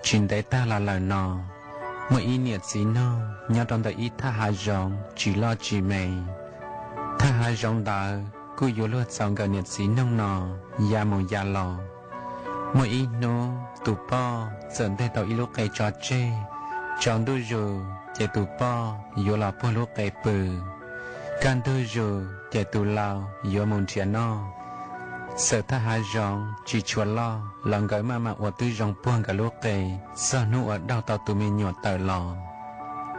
Tsis ntev tag los lawm no, muaj ib niam txiv noog nyob rau ntawm ib thaj hav zoov tsis loj tsis me. Thaj hav zoov ntawd kuj yuav luag txaus nkawm niam txiv noog no ya mus ya los. Muaj ib hnub tus poj txawm nteg tau ib lub qe tso tseg, tsaus ntuj zus ces tus poj yuav los puag lub qe pw. Kaj ntug zus ces tus lau yuav mus nrhiav noj. Txawm thaj hav zoov tsis tshua loj los nkawd maj mam ua tib zoo puag nkawd lub qe txog hnub uas daug tau tus me nyuam tawm los.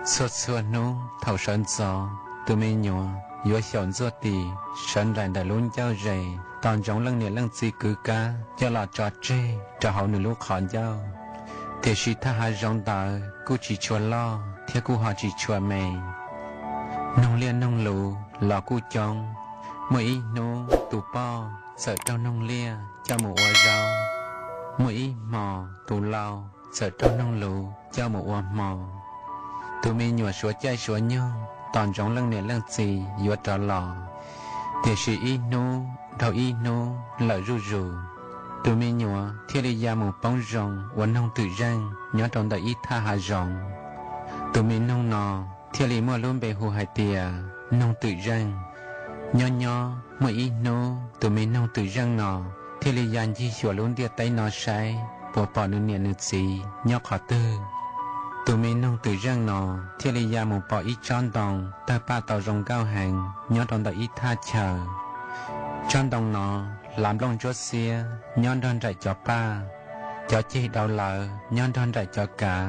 Txhua txhua hnub thaum sawv ntxov tus me nyuam yuav xyaum ntxuaj tis sawv nraim ntawm lub ncauj ze, tos ntsoov leej niam leej txiv kwv kab coj los tso tseg rau hauv nws lub qhov ncauj. Tiam sis thaj hav zoov ntawd kuj tsis tshua loj thiab kuj ho tsis tshua me. Noog liaj noog luv los kuj coob. Muaj ib hnub tus poj txawm raug noog liaj coj mus ua zaub. Muaj ib hmo tus lau txawm raug noog luv coj mus ua hmo. Tus me nyuam suav caij suav nyoog tos ntsoov leej niam leej txiv yuav rov los, tiam sis ib hnub dhau ib hnub lawm zuj zus, tus me nyuam thiaj li ya mus poob zoo ua noog twm zeej nyob rau ntawm ib thaj hav zoov. Tus me noog no thiaj li muaj lub npe hu hais tias noog twm zeej. Nyob nyob muaj ib hnub tus me noog twm zeej no thiaj li ya ncig xyuas lub ntiaj teb no saib puas pom nws niam nws txiv nyob qhov twg. Tus me noog twm zeej no thiaj li ya mus pom ib tsob ntoo tawg paj tau zoo nkauj heev nyob rau ntawm ib thaj chaw. Tsob ntoo no hlav nplooj ntsuab xiab nyob nrog nraim cov paj, cov ceg dau lawv nyob nrog nraim cov kav.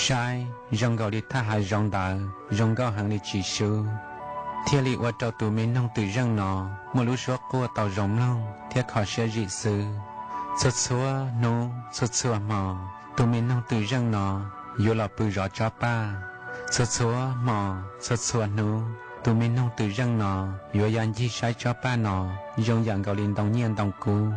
Saib zoo nkaus li thaj hav zoov ntawd zoo nkauj heev li tsis sub, thiaj li ua rau tus me noog twm zeej no muaj lub suab quaj tau zoo mloog thiab kho siab zim xwb. Txhua txhua hnub txhua txhua hmo, tus me noog twm zeej no yuav los pw zov tsob paj. Txhua txhua hmo txhua txhua hnub, tus me noog twm zeej no yuav ya ncig saib tsob paj no zoo yam nkaus li ntoo nyiaj ntoo kub.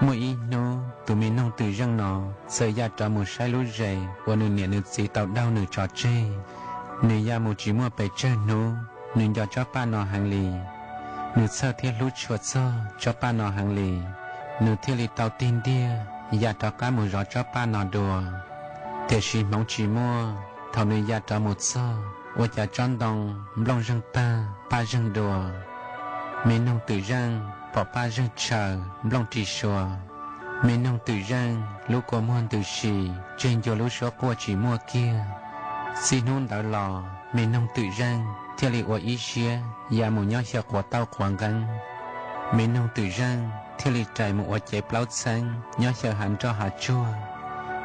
Muaj ib hnub tus me noog twm zeej no txawm ya rov mus saib lub zes uas nws niam nws txiv tau daug nws tso tseg. Nws ya mus tsis muaj pes tsawg hnub, nws nco tsob paj no heev li. Nws txhawj thiab hlub tshua txog tsob paj no heev li, nws thiaj li tau tig ntiag ya rov qab mus zov tsob paj no dua. Tiam sis hmoov tsis muaj, thaum nws ya rov mus txog, ua cas tsob ntoo nplooj zeeg tag paj zeeg dua. Me noog twm zeej pom paj zeeg tshaws nplooj ri sua. Me noog twm zeej lub kua muag ntws si, tseg ncua lub suab quaj tsis muaj kiag. Txij hnub ntawd los me noog twm zeej thiaj li ua ib siab ya mus nyob xyaw quav tauj quav nqeeb. Me noog twm zeej thiaj li rais mus ua cev plaub txheeb nyob xyaw hav nroj hav tsuag,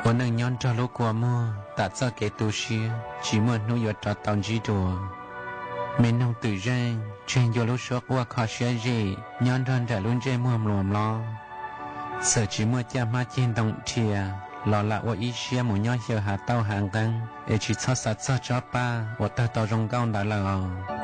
ua neej nyob nrog lub kua muag tam txoj kev tu siab tsis muaj hnub yuav rov tau ntsib dua. Me noog twm zeej tseg ncua lub suab quaj kho siab zim nyob nrog nraim lub ntsej muag mluas mlob. Txawm tsis muaj caj hmab ceg ntoo dhia los lam ua ib siab mus nyob xyaw hav tauj hav nqeeb es tsis txhob xav txog tsob paj uas tawg tau zoo nkauj ntawd lawm os.